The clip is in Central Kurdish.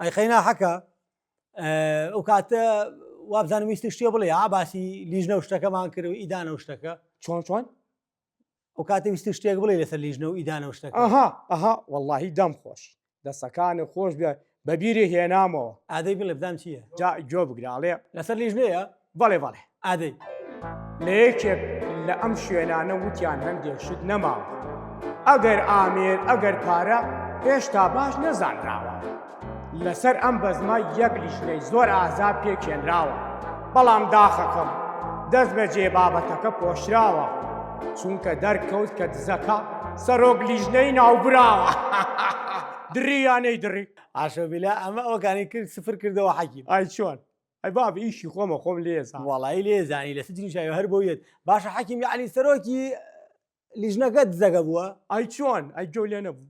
ئەی قەینا حەکە ئەو کاتە وابزانم ویستی شتێ بڵێ ئا باسی لیژنە و شتەکەمان کرد و ئیدانە و شتەکە چۆن چۆن ئەو کاتە ویستی شتێک بڵێ لەسەر لیژنە و ئیدانە و شتەکە ئەها ئەها وەڵڵاهی دەم خۆش دەسەکانت خۆش بێ بە بیری هێنامەوە. ئادەی بڵێ بزانم چییە؟ جا گوێ بگرە ئەڵێ. لەسەر لیژنەیە؟ بەڵێ بەڵێ. ئادەی. لە یەکێک لە ئەم شوێنانە وتیان هەندێک شت نەماوە. ئەگەر ئامێر ئەگەر پارە هێشتا باش نەزانراوە. لەسەر ئەم بەزمە یەک لیژنەی زۆر ئازا پێکهێنراوە، بەڵام داخەکەم دەست بەجێ بابەتەکە پۆشراوە، چونکە دەرکەوت کە دزەکە سەرۆک لیژنەی ناوبراوە. دڕی یا نەیدڕی؟ عاشەبیلا ئەمە ئەوەکانی کرد سفر کردەوە حەکیم. ئای چۆن؟ ئەی بابە ئیشی خۆمە خۆم لێ زانم. وەڵایی لێ زانی لە سجنی شاوی هەر بۆ یەت. باشە حەکیم یەعنی سەرۆکی لیژنەکە دزەکە بووە؟ ئای چۆن؟ ئەی گوێو لێ نەبوو؟